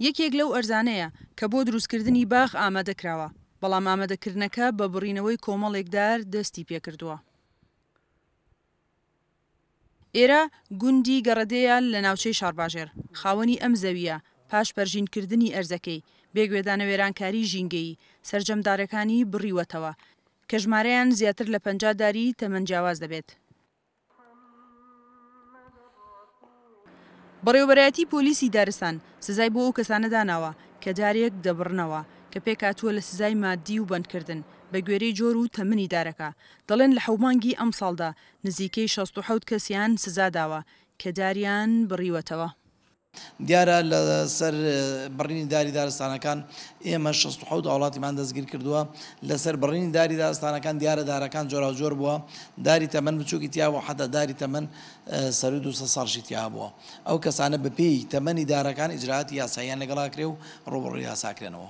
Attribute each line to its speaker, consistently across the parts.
Speaker 1: یەکێک لەو ئەرزانەیە کە بۆ دروستکردنی باخ ئامادە کراوە، بەڵام ئامادەکردنەکە بە بڕینەوەی کۆمەڵێک دار دەستی پێکردووە. ئێرە گوندی گەڕەدێیە لە ناوچەی شارباژێر، خاوەنی ئەم زەوییە پاش پەرژینکردنی ئەرزەکەی، بێ گوێدانە وێرانکاریی ژینگەیی، سەرجەم دارەکانی بڕیوەتەوە، کە ژمارەیان زیاتر لە 50 داری تەمەن جیاواز دەبێت. بەڕێوەبەرایەتی پۆلیسی دارستان سزای بۆ ئەو کەسانە داناوە کە دارێک دەبڕنەوە کە پێکهاتووە لە سزای ماددی و بەندکردن بە گوێرەی جۆر و تەمنی دارەکە، دەڵێن لە حەو مانگی ئەمساڵدا نزیکەی 67 کەسیان سزاداوە کە داریان بڕیوەتەوە.
Speaker 2: دیارە لە سەر بڕینی داری دارستانەکان ئێمە 67 هاوڵاتیمان دەستگیر کردووە لەسەر بڕینی داری دارستانەکان دیارە دارەکان جۆراوجۆر بووە داری تەمەن بچووکی تیا بوو حتا داری تەمەن سەروو 200 ساڵشی تیا بووە ئەو کەسانە بەپێی تەمەنی دارەکان ئیجرائاتی یاساییان لەگەڵا کرێ و ڕووبەڕووی یاسا کرێنەوە.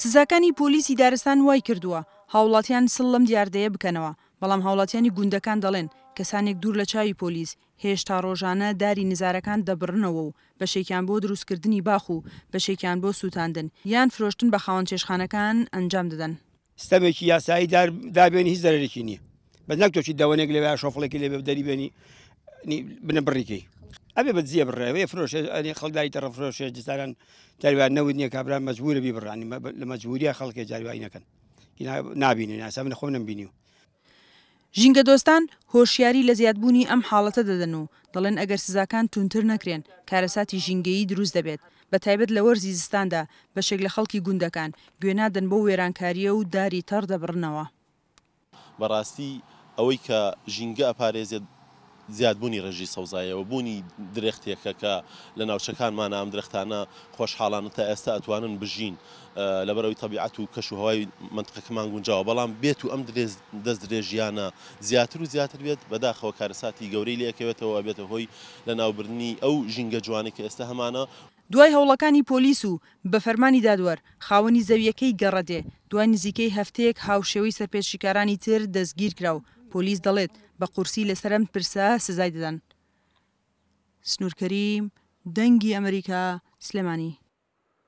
Speaker 1: سزاکانی پۆلیسی دارستان وای کردووە هاوڵاتیان سڵ لەم دیاردەیە بکەنەوە، بەڵام هاوڵاتیانی گوندەکان دەڵێن کەسانێک دوور لە چاوی پۆلیس هێشتا ڕۆژانە داری نزارەکان دەبڕنەوە و بەشێکیان بۆ دروستکردنی باخ و بەشێکیان بۆ سووتاندن یان فرۆشتن بە خاوەن چێشتخانەکان ئەنجام دەدەن.
Speaker 3: ستەمێکی یاسایی دار دابێنی هیچ زەرەرێکی نییە بەس نەک تۆچی دەوەنێک لەوێ شۆفڵێکی لێ بێ دەری بێنی بنە بڕیکەی ئەبێ بە دزیە بڕێ ئەوێ فرۆشێ ئەنی خەڵک داری تەڕە فرۆشێ جزاران جاریوان نەوت نییە کابرا مەجبورە بیبڕانی لە مەجبوریە خەڵکێ جاریوای نەکەن نابینن یاسا من خۆم نەمبینیوە.
Speaker 1: ژینگەدۆستان هۆشیاری لە زیادبوونی ئەم حاڵەتە دەدەن و دەڵێن ئەگەر سزاکان توندتر نەکرێن کارەساتی ژینگەیی دروست دەبێت، بەتایبەت لە وەرزی زستاندا بەشێک لە خەڵکی گوندەکان گوێنادەن بەو وێرانکارییە و داری تەڕ دەبڕنەوە.
Speaker 4: بەڕاستی ئەوەی کە ژینگە ئەپارێزێت زیادبوونی ڕێژەی سەوزایە و بوونی درەختێکە کە لە ناوچەکانمانە ئەم درەختانە خۆشحاڵانە تا ئێستا ئەتوانن بژین لەبەرئەوەی تەبیعەت و کەش و هەوای مەنتقەکەمان گونجاوە بەڵام بێت و ئەم دەستدرێژیانە زیاتر و زیاتر بێت بەداخەوە کارەساتی گەورەی لێ ئەکەوێتەوە ئەبێتە هۆی لەناوبردنی ئەو ژینگە جوانەی کە ئێستا هەمانە.
Speaker 1: دوای هەوڵەکانی پۆلیس و بە فەرمانی دادوەر، خاوەنی زەوییەکەی گەڕەدێ، دوای نزیکەی هەفتەیەک هاوشێوەی سەرپێچیکارانی تر دەستگیرکرا و پۆلیس دەڵێت، بە قورسی لەسەر ئەم پرسە سزای دەدەن. سنوور کەریم، دەنگی ئەمەریکا، سلێمانی.